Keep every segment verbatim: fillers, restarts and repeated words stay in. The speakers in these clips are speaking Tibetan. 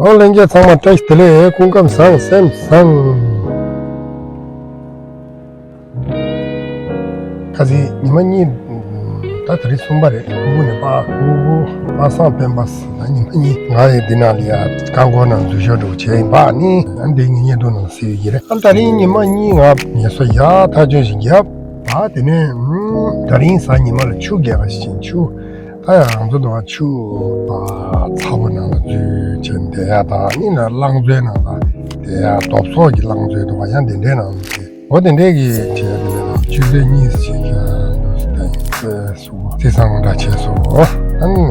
ཨོ་ལྷན་རྒྱས་ཚང་མ་བཀྲ་ཤིས་བདེ་ལེགས། སྐུ་ཁམས་བཟང་སེམས་བཟང་། ཁ་སང་ཉི་མ་གཉིས། ད་དེ་རིང་གསུམ་པ་རེད། ཕྲུ་གུ་ནས་པ་ཕྲུ་གུ་པ་སངས་སྤེན་པ་ཟེར་ན་ཉི་མ་གཉིས་ང་ཡི་འདི་ནང་ལ་ཡ་རྐང་འཁོར་ནང་འཛུལ་ཞོག་འགྲོ་བྱས་ཡིན་པ་ནི་ཨ་འདི་ངའི་བརྙན་ཐུང་ནང་གཟིགས་ཡོད་ཀྱི་རེད། ཨ་ད་རིང་ཉི་མ་གཉིས་ང་ངལ་གསོ་ཡག་ཐག་ཆོད་ཞིག་བརྒྱབ། ཨ་དེ་ནས་ད་རིང་གཟའ་ཉི་མ་ལ་ཆུ་རྐྱལ་པ་ཞིག་ཕྱིན། ཆུ་ད་ཡང་ང་ཚོ་འདི་བ་ཆུ་ཚ་པོ་ནང་ལ་འཛུལ་བྱས་བསྡད་ཡ་དང་ནི་ན་རླངས་མཛོད་ནང་ལ་བསྡད་ཡ་རྡོབ་སོག་གི་རླངས་མཛོད་འདུག་བ། ཡང་དེ་འདྲའི་ནང་ལ་འོ་དེ་འདྲས་ཀྱི་བྱས་དེ་ལས་ཆུ་ཚོད་གཉིས་ཤིག་འདུག་སྟེ་སུ་ཚེ་སང་འདྲ་བྱས་སོ། ཨ་ནི་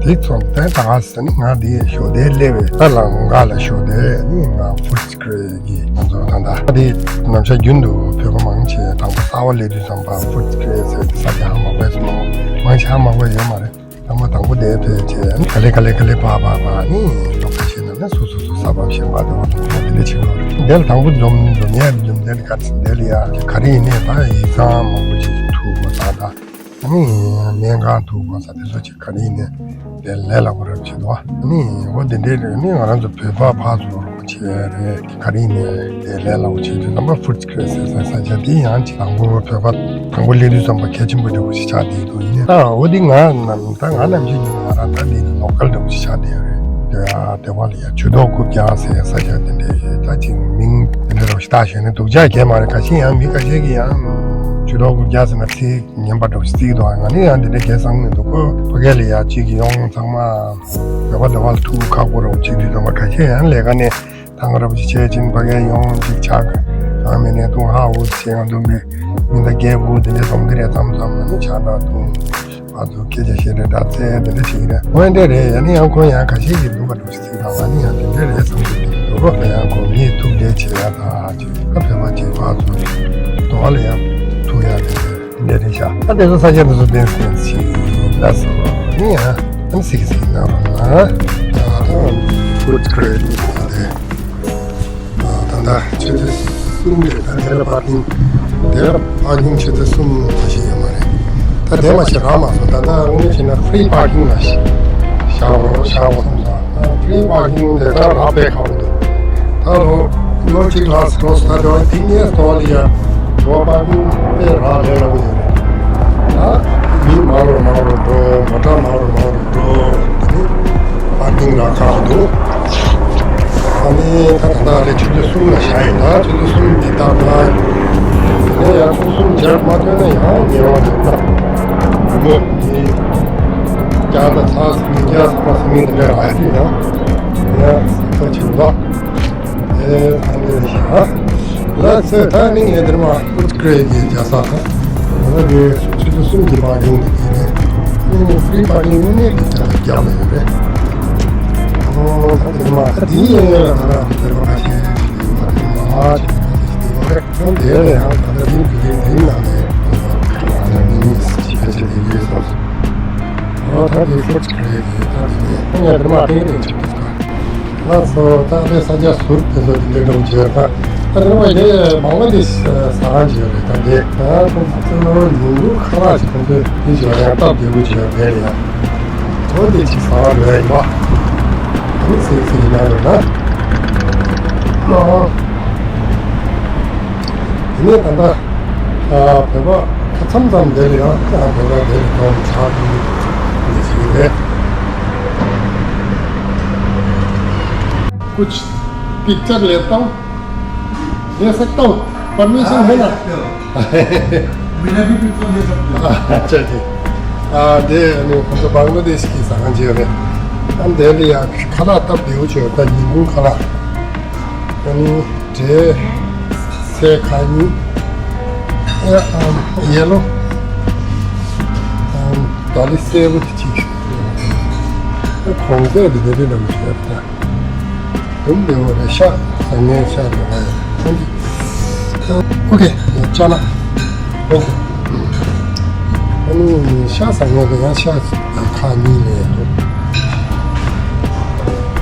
དེ་ཚོ་དེ་ད་ག་ཟེར་ནི་ང་དེ་ཞོགས་དེ་སླེབས་པའི་ད་ལང་ག་ལ་ཞོགས་དེ་ནི་ང་ཕུར་ཙི་ཀྲེ་གི་ང་ཚོ་ད་ད་དེ་ནམ་ཞག་རྒྱུན་དུ་བོད་པ་མང་ཆེ་དང་པོ་གསར་པ་སླེབས་དུས་ཙམ་པ་ཕུར་ཙི་ཀྲེ་ཟེར་དེ་ས་ཆ་ཧ་མ་གོ་ཡ་མང་ཆེ་ཧ་མ་གོ་ཡ་ཡོད་མ་རེད། ཐ་མ་དང་པོ་དེ་ཕེབས་བྱས་ག་ལེ་ག་ལེ་ག་ལེ་ཕ་ཕ་ཕ་ནི་ལོ་ཁ་ཤས་ནང་ནས་སོ་སོ་སོ་ས་བབ་ཤེས་པ་དེ་བ་དང་པོ་དེ་འདྲ་བྱེད་དགོས་རེད། དེ་ལ་དང་པོ་འཛོམས་འཛོམས་ཡས་འཛོམས་དེ་ལ་ག་ཚོད་དེ་ལ་ཡ་ག་རེ་ཡིན་ནས་ད་ཡིག་ཚང་མང་པོ་ཅིག་ཐུག་དགོས་ད་ད་ནི་སྨན་ཁང་ཐུག་དགོས་ས་དེ་ཚོ་ཅིག་ག་རེ་ཡིན་ནས་དེ་ལས་སླ་པོ་རབ་བྱེད་དོ་ནི་འོ་དེ་འདྲའི་རེད། ནི་ང་རང་ཚོ་བོད་པ་ཕར་ཚུར་བྱས་རེད། ག་རེ་ཡིན་ནས་དེ་ལས་སླ་པོ་བྱེད་དུས་ཙམ་པ་ཕུར་ཙི་ཀྲེ་ཟེར་ས་ས་ཆ་དེ་ཡང་ཅིག་དང་པོ་བོད་པ་དང་པོ་སླེབས་དུས་ཙམ་པ་གལ་ཆེན་པོ་འདྲ་བོ་ཞིག་ཆགས་བསྡད་འདུག་ཡིན་ནའི་ད་འོ་དེ་ང་ནམ་ད་ང་ནམ་ཞིག་ཡིན་ང་རང་ད་འདི་ནི་ལོ་ཀལ་འདྲ་བོ་ཞིག་ཆགས་བསྡད་ཡོད་རེད། དེ་ཨ་དེ་བ་ལ་ཡ་ཆུ་ཐོག་རྐུབ་བཀྱག་ཟེར་ས་ཆ་དེ་འདྲ་ཞིག་ད་ཅིག་མིང་དེ་འདྲ་རོ་ཞིག་བཏགས་ཞོན་ནས་སྡུག་ཅག་གས་མ་རེད། ཁ་ཤས་ཡང་མི་ཁ་ཤས་ཀྱིས་ཡང་ཆུ་ཐོག་རྐུབ་བཀྱག་ཟེར་ན་ཚིག་ངན་པ་འདྲ་བོ་ཞིག་བརྩི་གི་འདུག་ང་ནི་ཡང་དེ་འདྲ་གས་བསམ་གི་མི་འདུག་ཁོ་ཕ་གི་ལ་ཡ་ཅིག་ཡོང་ཚང་མ་བོད་པ་འདི་བ་ལ་ཐུག་ཁག་པོ་རོ་བྱེད་དུས་ཙམ་པ་ཁ་ཤས་ཡང་ལས་ཀ་ནས། ཐང་རབ་ཅིག་བྱས་ཅིན་ཕ་གིར་ཡོང་ཅིག་ཆག་གང་མེད་ནས་ཐུང་ཧ་འུ་ཟེར་ཡང་འདུག་མི་མི་འདའ་རྒྱལ་བུ་དེ་འདྲ་སོང་གི་རེད། མཚམས་མཚམས་ལ་ནི་ཆག་འདྲ་འདུག་ང་ཚོ་སྐད་ཆ་བཤད་རེ་འདྲ་བཙལ་དེ་འདྲ་བྱེད་ཀྱི་རེད། འོན་ཏེ་རེད་ཡ་ནི་ཡང་ཁོ་ཡང་ཁ་ཤས་ཀྱིས་འདུག་ག་འདུག་ཟེར་དང་ང་ནི་ཡང་དེ་འདྲ་རེད་བསམ་གྱི་འདུག་ཡང་ཁོ་མིས་ཐུག་འདྲ་བྱེད་ཡ་ད་ཅིག་ཁ་བོད་པ་ཅིག་ཕར་ཚུར་དོ་བ་ལ་ཡང་ཐུག་ཡ་དེ་འདྲ་རེད་ཤག་ད་དེ་ཚོ་ས་ཆ་དེ་ཚོ་བསྟན་བསྟན་ཅིག་ལ་སོ་ནི་ཡང་ཨ་ནི་སིག་སིག་ན་རོ་ན་ད་ད་ཁུར་ཁུར་དེ། ད་ལྟ་ཆུ་ཚོད་གསུམ་རེད། ད་དེ་ལ་པར་ཀིང་། དེ་ལ་པར་ཀིང་ཆུ་ཚོད་གསུམ་མ་ཞིག་ཡོད་མ་རེད། ད་དེ་མ་ཞིག་རག་མ་སོང་། ད་ལྟ་དངོས་བྱས་ན་ཕི་རི་པར་ཀིང་ལ་བཞག་རོགས་བཞག་རོགས་གསུངས་སོང་། ཕི་རི་པར་ཀིང་དེ་ད་རག་པའི་ཁག་པོ་འདུག་ད་ལོ་ལོ་གཅིག་ལྷག་ཙམ་ད་དེ་བ་དེ་ངས་ལྟ་བ་ལ་ཡ་དེ་བ་པར་ཀིང་དཔེ་རག་ལས་སླ་པོ་ཡོད་རེད། ད་མི་མང་རུ་མང་རུ་འགྲོ། མོ་ཊ་མང་རུ་མང་རུ་འགྲོ། དེ་ནི་པར་ཀིང་རག་ཁག་པོ་འདུག་ཨ་ནི་ད་ད་ལྟ་ལས་ཆུ་ཚོད་གསུམ་ལ་བཞག་ཡིན། ད་ཆུ་ཚོད་གསུམ་འདི་ལྟར་ན་ཡང་ཆུ་ཚོད་གསུམ་རྗེས་མ་ཐོན་ན་ཡང་ཉེ་བ་འདུག་ད་མོ་ནི་རྒྱ་ད་ཚ་སི་མི་རྒྱ་ཚ་མ་སི་མི་འདི་འདྲ་རག་ཡིན་ཡང་ཡང་ས་ཆ་ཆེན་པོ། ཨེ་ཨ་ནི་རེད་ཤག་ལགས་སོ། ད་ནི་ངས་འདིར་མ་ཕུར་ཙི་ཀྲེ་གི་རྒྱལ་ས་དང་ང་གི་ཆུ་ཚོད་གསུམ་གྱི་པར་ཀིང་དེ་དེ་ནས་ནི་ཕི་རི་པར་ཀིང་དངོས་གནས་ཀྱི་རྒྱལ་ས་རྒྱབ་ལ་ཡོད་རེད། ཨོ་ད་དེ་མ་ད་དེ་ཡིན་ཡང་ང་རང་ཚོ་བོད་པ་ཁ་ཤས་ཤིག་ཡོད་མ་རེད། མ་ཆེ་ཁ་ཤས་ཤིག་ཡོད་རེད། ཁྱོད་དེ་ལ་ཡང་ད་ལྟ་རིམ་གྱིས་རིམ་དེའི་ནང་ནས་ང་ཚོ་མི་གཉིས་ཁ་ཤས་དེ་ཡོད་སོང་། ཨོ་ད་དེ་ཕུར་ཙི་ཀྲེ་གི་ད་དེ་ནས་ང་འདིར་མ་ཏིང་ཏིང་ཆགས་འདུག་ད། ལགས་སོ། ད་ལྟའི་ས་ཆ་ཟུར་དེ་ཚོ་དེ་འདྲའི་འགྲོ་བྱས་ད། ད་དེ་བ་དེ་མང་བ་དེ་ཟ་ཁང་ཅིག་རེད། ད་དེ་ད་ཁོང་ཚོ་ཉིན་གུང་ཁ་ལག་ཅིག་ཁོང་ཚོས་དེ་ཅིག་ལ་ཡང་སྟབས་བདེ་པོ་ཅིག་ཡོད་རེད་ཡ། ཁོ་དེ་ཅིག་ཟ་ཁང་རེད་ཡིན་པ། དེ་ཚིག་ཚིག་ཡིན་ན་རེད་ན། དེ་ནས་ད་ལྟ་བོད་པ་ཁ་མཚམས་མཚམས་དེ་ལ་ཡང་བོད་པ་དེ་ལ་གཏོང་ཆགས་དུས་འདི་ཞིག་རེད། कुछ पिक्चर लेता हूँ, ले सकता हूँ, परमिशन है ना? मेरा भी पिक्चर ले सकते हो। अच्छा जी। ཨ་དེ་ནི་ཁོང་ཚོ་བང་ལ་དེ་ཤི་ས་གང་བྱས་རེད། ཨ་འདི་ལ་ཡང་ཁ་ལག་སྟབས་བདེ་བོ་བྱས། ད་ཉིན་གུང་ཁ་ལག་ཨ་ནི་འབྲས་སེ་ཁ་གཉིས། ཨ་ཨམ་ཡེ་ལོ། ཨམ་ད་ལི་སེར་པོ་དེ་གཅིག་ཨ་གོང་ཚད་དེ་འདི་འདྲ་འདྲ་བོ་བྱས་རེད་ད། དུམ་བདེ་བོ་རེད། ཤ་ཟ་མཁན་ཤ་རེད་བ་ཡ། ཨོ་ཁེ། ཅ་ལག་ཨོ་ཁེ། ཨ་ནི་ཤ་ཟ་མཁན་དེ་ཡང་ཤ་ཁ་གཉིས་ལས་ཡག་འདུག་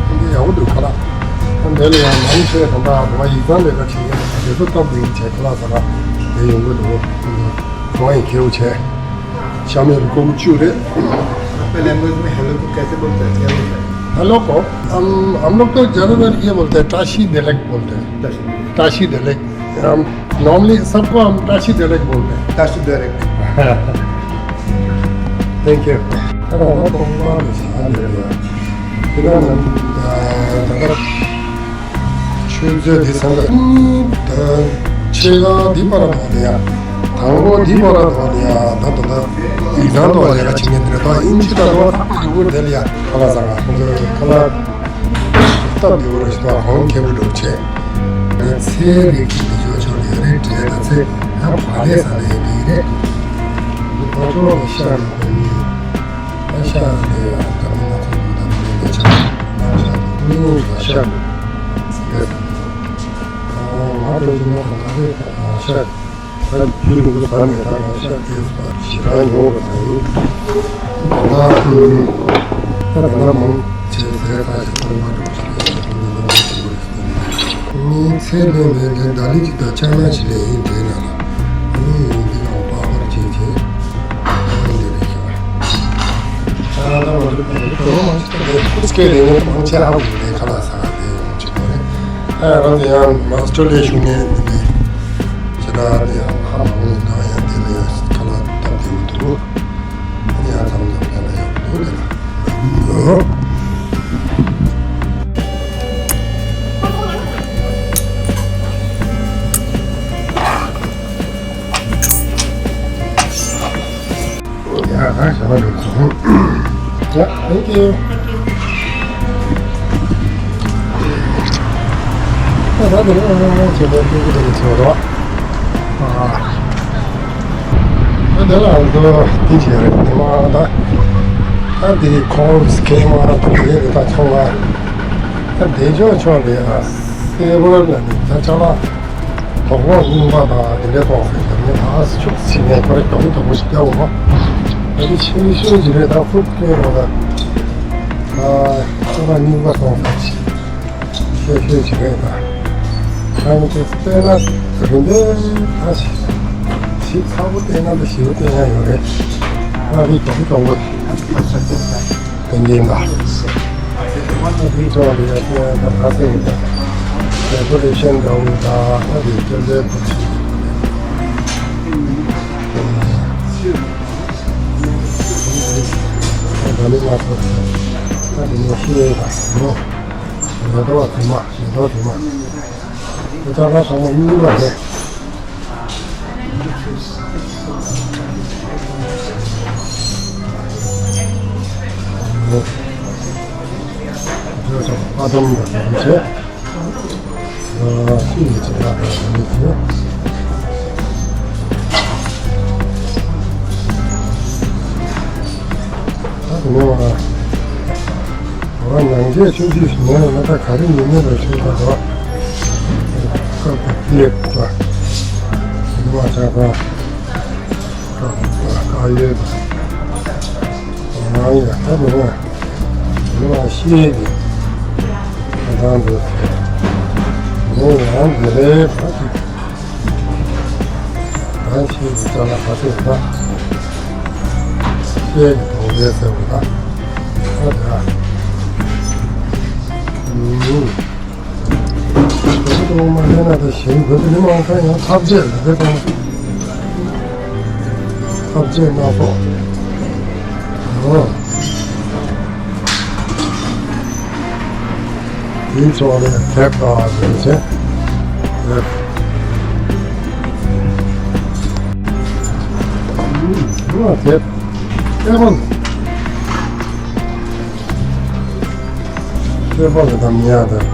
ཨ་འདི་ཡག་པོ་འདུག་ཁ་ལག་ཨ་འདི་ལ་ཡང་མང་ཆེ་ད་ལྟ་བ་ཡིག་ཚང་ལས་ཀ་བྱེད་མཁན་དེ་ཚོ་སྟབས་བདེ་བོ་བྱས་ཁ་ལག་ཟ་ལ་དེ་ཡོང་གི་འདུག་ཁོང་ཡིན་ཁེའུ་བྱས། ཤ་མེད་པའི་ཀོ་ཀུ་ཅུ་རེད། आपका लैंग्वेज में हेलो को कैसे बोलते हैं? क्या बोलते हैं? हेलो को, हम, हम लोग तो ज़्यादातर ये बोलते हैं, त्राशी देलेक बोलते हैं। त्राशी देलेक। त्राशी देलेक। हम normally सबको हम त्राशी देलेक बोलते हैं। त्राशी देलेक। Thank you. ཆུ་མཛོད་འདི་ཚང་མ་ད་ཆེ་ག་འདི་པར་དོ་ལ་ཡ། དང་པོ་འདི་པར་དོ་ལ་ཡ། ད་ད་ད་ཡིག་ཚང་དོ་ལ་ཡ་ཆིག་ངན་འདི་རེད། ད་ཨིན་ཇི་ད་རོ་ད་པར་ཡུ་གུར་དེ་ལ་ཡ། ཁ་ལག་ཟ་ག་ཁོང་ཚོ་ཁ་ལག་སྟབས་བདེ་བོ་རེད་ཤག་ད་གོང་ཁེ་པོ་འགྲོ་བྱས། ཚལ་རིགས་ཀྱི་འདི་ཆོག་ཆོག་ལས་རེད་འདྲ། ད་ཚལ་ཡང་བག་ལེབ་ཟ་ལས་ཡོད་པའི་རེད། འདི་ཕར་ཕྱོགས་ལ་ཤར་ཡོང་པ་ཡིན། ཨ་ཤ་ལེ་ཡ་ད་མི་ང་ཚོ་འདུག་ད་མི་ལེ་ལེ་ཆ་ཨ་ཤ་ལེ་ཤ་ལེ་ལེ་ས་ང་འགྲོ་གི་ན་ང་རེ་ཨ་ཤ་ད་རྒྱུ་རུ་ད་མི་ད་ང་ཤ་ལེ་ཞེ་དྲག་ཉོ་བ་ད་ཡིན། ད་ད་ད་མང་ཆེ་ཟེར་ད་ཞིག་ཐོག་མ་འགྲོ་ཞིག་ལེ་ཡ་ད་མི་ང་ཚོ་འདུག་རེ། ངའི་ཚེ་ལས་མེད་ལས་ད་ལི་ཅིག་དང་ཅང་ན་ཅི་ལས་ཡིན་དེ་ན་ལ། ངའི་ཡིན་འདི་ཡང་པགས་པར་བྱེད་ཅེས། ཨ་འདི་རེད་ཤག་ཨ་ད་མ་རེད་དེ་ཁོ་མང་ཆེ་དེ་སྐད་དེ་ངས་མང་ཆེ་ཧ་གོ་གི་རེད། ཁ་ལག་ཟ་ག་དེ་ཡོང་ཅིག་དོ་རེད། ཨ་རང་དེ་ཡང་མ་སི་ཊོ་ལེ་ཞུ་ནས་འདི་ནས་ཇི་ལྟར་དེ་ཡང་ཧ་མ་གོ་ནི་ད་ཡང་དེ་ལས་ཁ་ལག་སྟབས་བདེ་བོ་འདུག་ཡང་ཐམས་ཅད་ཕན་ལ་ཡག་པོ་འདུག་ལ། ཡ་ཧ་ཞབས་པ་འགྲོ་སོང་། ཡ། Thank you. ད་ད་དེ་རིང་ཆེན་པོ་སྤྲུལ་སྐུ་དེ་ཚོ་རོ། ཨ། ད་དེ་ལ་ང་ཚོ་དེ་བྱས་རེད་དེ་མ་ད། ད་དེ་ཁོང་སྐད་མ་ད་དེ་རེད། ད་ཚོང་ལ་ད་དེ་ཕྱོགས་ཕྱོགས་རེད། ཨ་སེ་བོར་ལ་ནི་ད་ཆ་ལ་དོག་པོ་རྙིང་པ་དང་དེ་འདྲའི་གཏོང་ཟེར་དེ་ནི་ད་ཤུགས་ཆེ་ནས་ཁོ་རེ་གྱོང་དོག་པོ་ཞིག་རྒྱག་འོང་། ད་དེ་ཆེ་ཤོས་ཅིག་རེད། ད་ཧུབ་སྐད་རོ་ད། ཨ་ཁོ་ར་རྙིང་པ་གཏོང་ཟེར་ཆེ། ཤོད་ཤོད་བྱེད་ཀྱི་ཡོད་ད། ཁྱེད་ཚོས་བལྟས་ན་རིན་པའི་ད་ཞིག་ཚ་པོ་བལྟས་ན་ད་ཞེ་པོ་བལྟས་ཡ་ཡོད་རེད། ང་རེ་གྱོང་གྱོང་པོ་བསྟན་གྱི་ཡིན་ད། ཨ་དེའི་ཐོག་ལ་ཡ་བལྟས་ན་ད་ད་ཚེ་ཡིན་ད། ཌེ་ཀོ་རེ་ཤན་འདྲ་བོ་ད་ཨ་དེ་སྐྱོན་པའི་ཐོག་ཞིག་ད་ནི་ང་ཚོ་ད་དེ་ནས་ཤེས་ཡོད་ད་ཟེར་ནོ། མེ་ཏོག་དུ་མ། མེ་ཏོག་དུ་མ། དེ་ལྟར་ཚང་མ་གཉིས་པ་རེད། ཨ་དམ་ལ་དམ་བྱས། ཨ་ཤི་ཡི་ཚེ་ལ་དམ་བྱས། ད་དུང་ཨ། ང་ནང་ཆེན་ཆུང་ཆུང་ཞིག་ནས་ང་ད་ག་རེ་ཉོ་མེད་པ་ཞིག་ད་དོ། ཁ་ཁ་ལེགས་པ། ཉི་མ་ཆ་པ། ཁ་ཁ་ཡོད་པ། ང་ཡ་ད་དུང་ང་ཉི་མ་ཤེས་ཀྱི་ང་དང་དུ་ངས་ཡང་འདི་རེད་པ། ང་ཤེས་ཀྱི་ད་ལ་ཁ་ཐུག་ད། ཤེས་ཀྱི་གྲོང་ཁྱེར་ཟེར་བ་ད། ཨ་ད། ཨུམ། གྲོང་ཁྱེར་མ་ལེན་ན་ད་གཞན་དགོས་དེ་མང་ཁ་ཡང་ཐབས་ཆེ་རེད་དེ་དང་། ཐབས་ཆེ་སྣ་ཚོགས། ཨོ། དེའི་ཕྱོགས་ནས་དེབ་དང་དེ་བྱས། དེབ། ཨ་དེབ། ཨེ་མ། ཁྱད་པར་ལ་དམ་ཉེ་ཡ་དང་།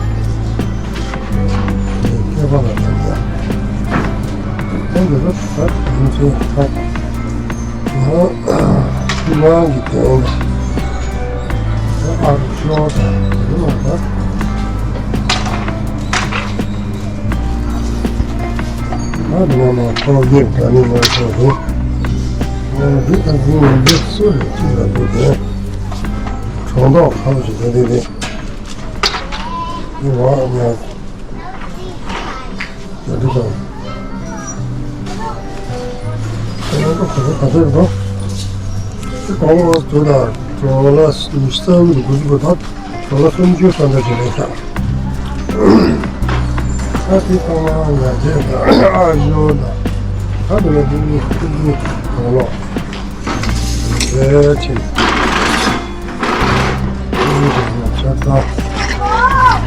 ཁྱད་པར་ལ་དམ་ཉེ་ཡ། ཁོང་གི་རབ་ཏུ་ད་དམ་ཆེན་ཐོག་ང་ང་གི་དོན་ཨ་རུ་ཤོ་དང་རུ་མ་དང་། ང་ནང་ན་ཁོང་གི་དགའ་ནི་ང་ཚོ་རུ། ང་རུ་དང་ང་འདི་སུ་རེད་ཅི་ལ་འདུག་དེ། གྲོང་ཐོག་ཁམས་ཞིག་ད་དེ་རེད། འདི་བ་ང་ཡ་འདི་དང་། ཁོ་ཁོ་ཁོ་ཁ་ཚོད་དང་། དེ་གང་བ་དུ་ད་གྲོང་ལ་ཉི་ཤུ་རྩ་དགུ་རུ་དགུ་ཅུ་གོ་ད། ཌོ་ལར་སུམ་ཅུ་སོ་འདྲ་ཅིག་རེད་ཤག་ཨ་ཏི་ཏང་ང་རྒྱལ་དང་ཨ་ཞོ་དང་ཨ་དེ་ནས་འདི་གཉིས་ཀྱི་གང་ལོག་རེད་ཕྱིན། ཆ་ཚང་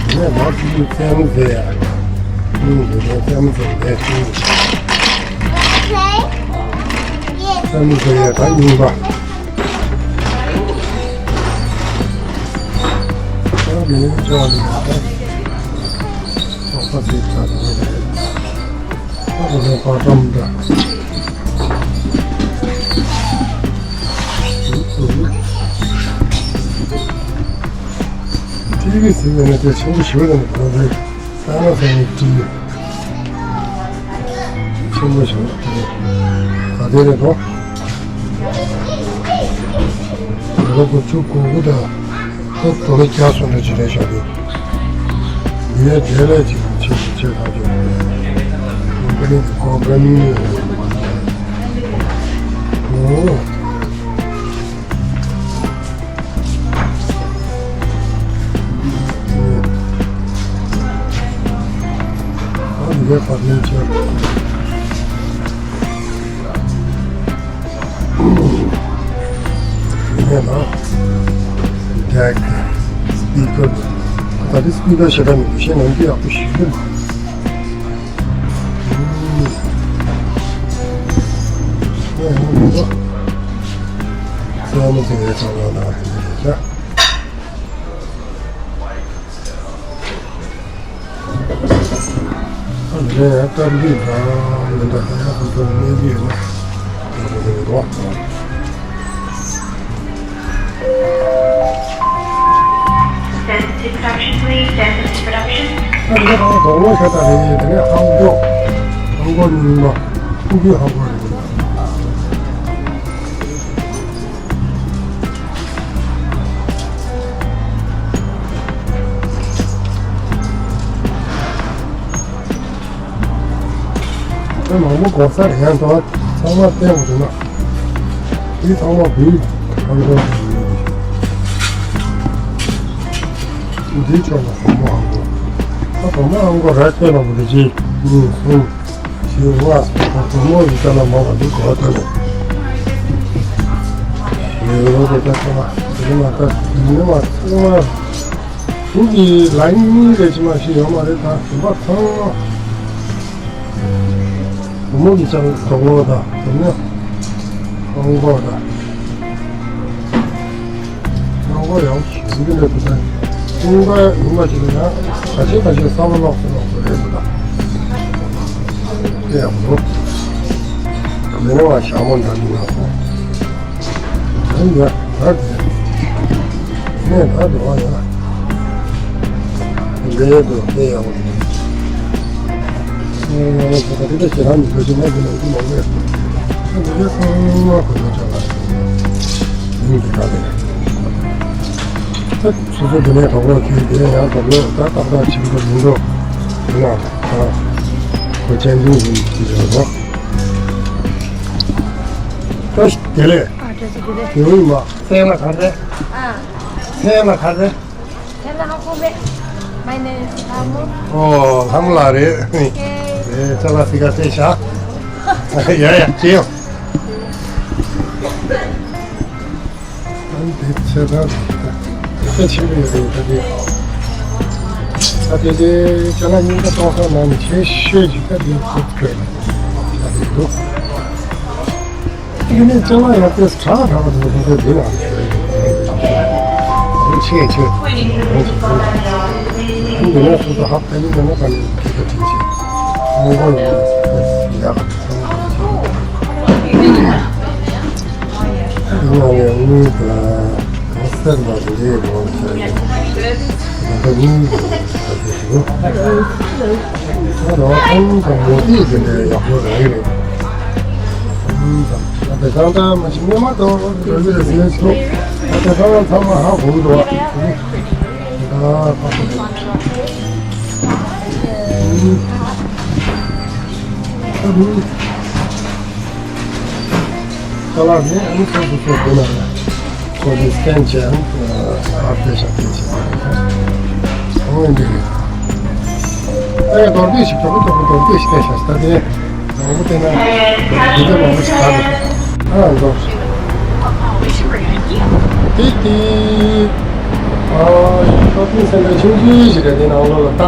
ངས་མ་ཕྱི་ཚན་ཟེར་ཡ། གཉིས་ཀྱི་ཚན་ཟེར་ཡ་ཕྱིན། ཚན་ཟེར་ཡ་ད་གཉིས་པ། ཊི་བི་ཟེར་བའི་གནས་དེ་ཆེན་པོ་ཞིག་ལ་འགྲོ་རེད། ས་ན་ས་ནས་ཊི་བི། ཆེན་པོ་ཞིག་ལ་ཊི་བི། ག་དེ་རེད་དོ། ལོ་དགུ་བཅུ་གོ་དགུ་དང་། ཁོ་ཏོ་ལེ་རྒྱ་སོ་འདྲ་ཅིག་རེད་ཤག་དེ། ཡུལ་རྒྱལ་ལས་ཅིག་ཆེ་ཆེ་ཁ་ཅིག་ཀོ་པ་ནི་ཀོ་པ་ནི། ཨོ། ཨ་འདི་ག་པར་ནི་ཆེ། ཡིན་ན་ལ། ཌེག་སི་པི་ཀར། ད་དེ་སི་པི་ཀར་ཞེ་དྲག་མི་འདུག་ཤེས་ནང་དུ་ཡག་པོ་ཞིག་འདུག་ཨེ་ཧོ་མི་འདུག་ས་མོ་དེ་རེད་ཚང་མ་ལ་དེ་རེད་ཤག་ཨ་ནི་ལས་ཡང་སྟབས་འདི་འདྲ་མི་འདྲ་ཧ་ཡང་ཁོ་ཚོ་གནས་རྒྱུ་ཡོད་ན་ཡག་པོ་རེད་རོགས། Sensitive production, please. Sensitive production. ཨ་ནི་ཧང་གོ་ལོ་ཤ་ད་རེད། དེ་ནས་ཧང་གོ་ཧང་གོ་རྙིང་མ་ཕྲུ་གུའི་ཧང་གོ་རེད། དེ་མང་པོ་གོ་ས་རེད། ཡང་དོ་ཚང་མ་བསྟན་དགོས་འདུག་ན། དེ་ཚང་མ་བུའི་ཧང་གོ་འདི་ཕྱོགས་ལ་བུ་མོ་ཧང་གོ། ད་བུ་མོ་ཧང་གོ་ར་ཁྱོད་ལ་བུ་དེ་གཅིག་གཉིས་གསུམ། བཞི་ལྔ་བུ་མོ་ཡི་ཅ་ལ་མང་བ་འདུག་གོ་ད་ནི། ཡོད་རེད་ད་ཚང་མ་དེ་མ་ད་དེ་མ་ཚང་མ་ཁྱིམ་གྱི་ལ་གཉིས་རེ་ཅི་མ་ཞིག་ཡོད་མ་རེད། ད་གཞན་པ་ཚང་མ་བུ་མོ་གི་ཅ་ལ་གྲོགས་མོ་ད་དེ་ནས་ཧང་གོ་ད། ནང་པ་ཡང་ཞིག་འདི་ལས་དུ་ད་ཀུན་དགའ་ཡིན་པ་ཞིག་ལ་ཡང་ཁ་ཤས་ཁ་ཤས་བསམ་བློ་ལོག་སུ་ལོག་སུ་རེད་འདུག་ད། དེ་ཡང་འདུག་མི་རེ་བ་ཞྭ་མོ་འདྲ་འདུག་ན་སོང་། དེ་ཡང་ད་དེ་ནས་ད་དུ་བ་ཡང་འདི་ལས་དུ་དེ་ཡང་ཨེ་ད་དེ་འདྲ་ཞེ་དྲག་མི་འདུག་ཅེས་ན་དེ་ནས་འདི་མ་འོས། ད་འདི་ལས་ཚང་མ་གོ་ཡོང་བྱ་བ་ཡིན་གྱི་ད་ལས། ད་སོ་སོ་དེ་ནས་གྲོགས་པོ་ཁྱེད་དེ་ཡང་གྲོགས་པོ་ད་ཏག་ཏག་ཕྱིན་པ་མི་འགྲོ་ཡིན་ན་ད་གོ་ཆེན་འདུག་ཡིན་གྱི་རེད་པ། ད་དེ་ལས་ཨ་བཀྲ་ཤིས་བདེ་ལེགས། དེ་ཡིན་པ་སེམས་ལ་ག་རེ། ཨ་སེམས་ལ་ག་རེ། ཁྱེད་ལ་ཧ་གོ་མེད། My name is Hamu. ཨོ་ལྷ་མོ་ལགས་རེད། ཨེ་ཅ་ལག་ཕི་ག་སྤྲད་བཞག་ཡ་ཡ་ཅི་ཡོང་། ཨ་ནི་དེ་ཚེ་ད་དེ་ཆེན་པོ་ཡོད་རེད་ད་དེ། ད་དེ་དེ་ཅ་ལག་རྙིང་པ་གཏོང་ས་ནང་ནས་ཆེ་ཤོས་ཅིག་ད་དེ་ཁོ་བྲོས་ད་དེ་འདུག་ཡིན་ནའི་ཅ་ལག་ཡང་དེ་དྲག་དྲག་པ་འདུག་ཁོ་ཚོ་འདི་ལ་ཆེ་ཆེ། འདི་ནས་སུ་ཚོ་ཧབ་ཏེ་ནི་ནང་པ་ནི་ཁྱི་ཁ་ཁྲིད་ཆེ། ཨང་པོ་ཡང་ཡག་ག་ཚང་ཁ་ཆེ། འདི་ནང་ནས་དངུལ་དང་གང་སེར་མ་འདི་ལོ་ཆ་ཡོད། ད་ལྟ་དངུལ་དང་ད་ལྟ་ཞུ། ད་རང་ཁང་དང་མོ་ཏི་དེ་འདྲའི་ཡག་པོ་རང་རེད། ཁང་དང་། ད་དེ་གང་ལྟར་མ་གཞི་སྔོན་མ་དང་འགྲོ་རྒྱུ་རེད་ཟེར་ཞུ། ད་དེ་གང་ལ་ཚང་མ་ཧ་གོ་གི་འདུག་བ། ད་ཁ་ཁོ་རེད། ད་རུང་ད་ལག་ནས་ཨ་ནི་ཁོ་ཚོ་ཚོ་དགོས་ན་ཁོ་ཚོས་སྐད་ཆ་ཨ་ཨ་ཕེ་ཤ་ཕེ་ཤ། འདི་རེད། ཨེ་མདོར་བསྡུས་ཤིག་མགྱོགས་པོ་མགྱོགས་པོ་མདོར་བསྡུས་ཤིག་བསྟན་ཤག་ད་དེ་མང་པོ་བསྟན་ན་འདི་འདྲ་མང་པོ་ཞིག་ད་རེད། ཨ་མདོར། དེ་དེ། ཨ་ཡི་ཁ་ཐུང་སེམས་པའི་ཆུང་ཆུང་ཞིག་རེད། དེ་ནང་ལོགས་ལ་ད་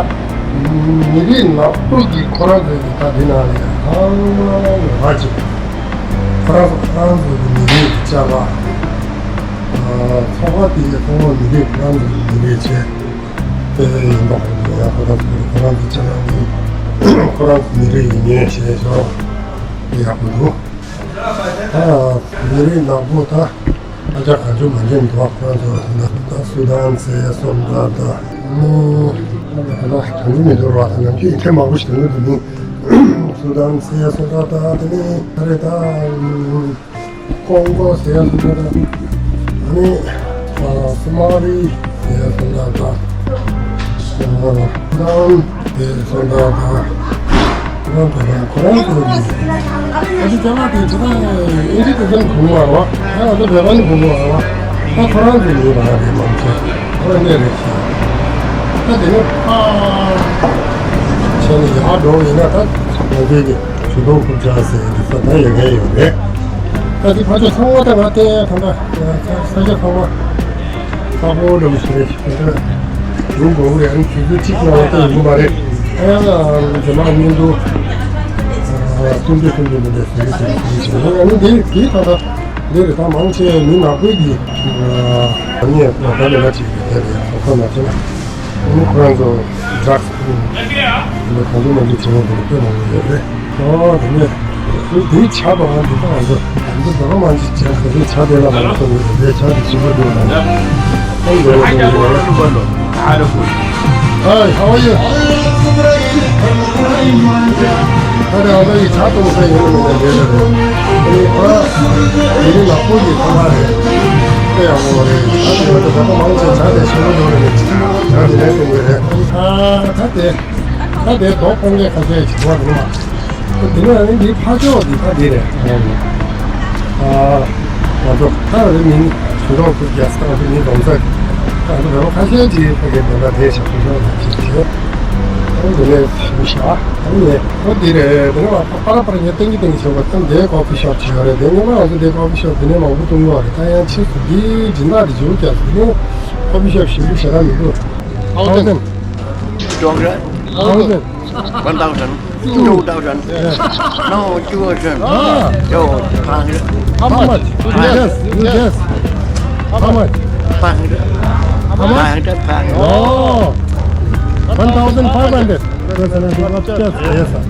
མི་རིགས་ནག་པོ་གི་ཁོ་རང་ཚོའི་གི་ད་དེ་ནང་ལ་ཡ་ཧང་ལ་ཅིག་ཁོ་རང་ཚོ་ཁོ་རང་ཚོའི་གི་མི་རིགས་ཀྱི་ལྕགས་ལག་ཚོགས་པ་དེ་ཡི་ཚོགས་པ་མི་རིགས་ཁོ་རང་ཚོའི་གི་མི་རིགས་བྱས། དེ་ཡིན་པ་ཁོ་ཚོ་ཡང་ཁོ་རང་ཚོ་ཁོ་རང་ཚོ་ཅ་ལག་ནི་ཁོ་རང་ཚོ་མི་རིགས་ཡིན་ངེས་ཞེས་ཞོག་ཡག་པོ་འདུག་ད་མི་རིགས་ནག་པོ་ད་ཨ་ཅག་གང་བྱུང་མ་འཇོན་འདུག་ཁོ་རང་ཚོ་ད་ད་སུ་དཱན་ཟེར་སོང་ད་ད་ནི་ད་ད་གང་བྱུང་མི་འདུག་ར། ད་ནམ་རྒྱུན་ཡིན་ཐེངས་མང་པོ་ཞིག་དུ་འདུག་མི་སུ་དཱན་ཟེར་སོང་ད་ད་དེ་ནི་ད་རེད་ད། ཀོང་གོ་ཟེར་ཡ་སུ་འདྲ་དང་། ཨ་ནི་ཨ་སོ་མ་ལི་ཟེར་ཡ་སུ་འདྲ་དང་། ཨ་ནམ་ཟེར་སུ་འདྲ་དང་། ཁོ་རང་ཁོ་རང་ཁོ་རང་ཚོ་ཡིན། ཨ་ཙི་ཅ་ལག་དེ་ཅི་ད་ཨིན་ཇི་དེ་ཙམ་གོང་མ་རོ། ཨ་ང་ཚོ་བོད་པ་ནི་གོང་མ་རོ། ད་ཁོ་རང་ཚོ་ཡིན་ར་རེད་མང་ཆེ། ཁོ་རང་གནས་རེད་ཤག་ད་དེ་ནས་ཕ་བྱས་ནས་ཡར་འགྲོ་ཡིན་ན་ད་ང་ཚོའི་གི་ཞུ་དོང་ཁུར་ཆ་ཟེར་གི་ས་ད་ཡོད་མཁན་ཡོད་རེད། ད་དེ་ཕ་ཆ་ཚང་མ་ད་ང་བལྟས་ཡ་ད་ད་ས་ཆ་ཚང་མ་ས་ཕོ་འདྲ་མི་ཞིག་རེད། ད་ཡུལ་འགྲོ་གི་རེད། ཨ་ནི་ཆུ་ཚོད་གཅིག་ལ་བལྟས་ཡོང་གི་མ་རེད། ཨ་ཡ་རྗེས་མ་ཉིན་དུ་ཐུང་དུ་ཐུང་དུ་མི་འདྲ་ཟེར་གི་ཟེར་གི་ཟེར་གི་ཨ་ནི་འདི་འདི་ད་ད་འདི་རེད། ད་མང་ཆེ་མི་ནག་པོའི་གི་ཨ་ནི་ད་ལས་ཀ་བྱེད་གི་དེ་རེད། ཁོ་ཁོ་ན་ཚོ་ན། ཨ་ནི་ཁོ་རང་ཚོ་ཌྲག་སི་ཨ་ནི་གང་ཚོད་མང་ཚོད་བྱེད་ཡོང་དུས་དཔེ་མང་པོ་ཡོད་རེད། ཨོ་དེ་ནས་དེའི་ཆ་དང་འདི་དང་འདི་འདི་ད་མང་ཅིག་བྱས་ཁ་དེའི་ཆ་དེ་ལ་མ་ལ་སོང་ཡོད་རེད། ཆ་དེ་ཞིམ་པོ་འདུག་ལ། ཨོ་ཡོད་རེད། ཡོད་རེད། Hi, how are you? ད་ནི་ཨ་མ་ཡི་ཆ་གཏོང་ས་ཡོད་ནི་མེད་ན་ཡོད་ནི་རེད། ཨ་ནི་ཨ་དེ་ནི་ནག་པོ་ཡི་ཁ་ལག་རེད། དཔེ་ཡག་པོ་རེད། ད་དེ་ཡོད་དུ་ད་ལྟ་མང་ཆེ་ཆ་དེ་ཞིམ་པོ་འདུག་རེད། ཆ་དེ་ལས་སྟོན་གི་རེད། ཨ་ད་དེ་ད་དེ་རྡོ་ཕོང་ངེ་ཁ་ཤས་ཀྱི་བ་དེ་ནི་མ། དེ་ནས་ཨ་ནི་འདིའི་ཕ་ཕྱོགས་འདི་ད་འདི་རེད། ཨ་ང་ཚོ་ད་རེ་མིན་ཞུ་རོགས་ཁུར་རྒྱ་སྟག་འདི་མིན་རྡོང་ས་ང་ཚོ་བོད་པ་ཁ་ཤས་ཀྱིས་ཕ་གི་འདོན་པ་དེ་ཞག་ཁུར་ཤོག་ལ་ཅིག་བྱས། ཨ་ནི་འདི་ནས་ཞུ་ཤག་ཨ་ནི་ཨོ་འདི་རེད། དེ་ནས་ང་ཚོ་པ་ར་པ་ར་ངས་ཏན་གྱི་ཏན་གྱི་བྱེད་པ་ཙམ་དེ་ཀོ་ཕི་ཤོབ་བྱེད་ཡོད་རེད། དེ་ནས་ང་ཚོ་དེ་ཀོ་ཕི་ཤོབ་དེ་ནས་མང་པོ་བཏུང་ཡོད་རེད། ད་ཡང་ཕྱིས་སུ་འདིའི་སྦྱིན་བདག་དེ་བྱེད་དགོས་ཀྱང་དེ་ནས་ཀོ་ཕི་ཤོབ་ཞེ་པོ་ཞེ་དྲག་མི་འདུག་ཨོ་ཏན་ཨོ་ཏན། One thousand, two thousand, no, two thousand, no, five hundred. How much? You guess, you guess. How much? Five hundred. How much? Five hundred, five hundred. Oh, one thousand five hundred. Yes, sir. Yes, sir.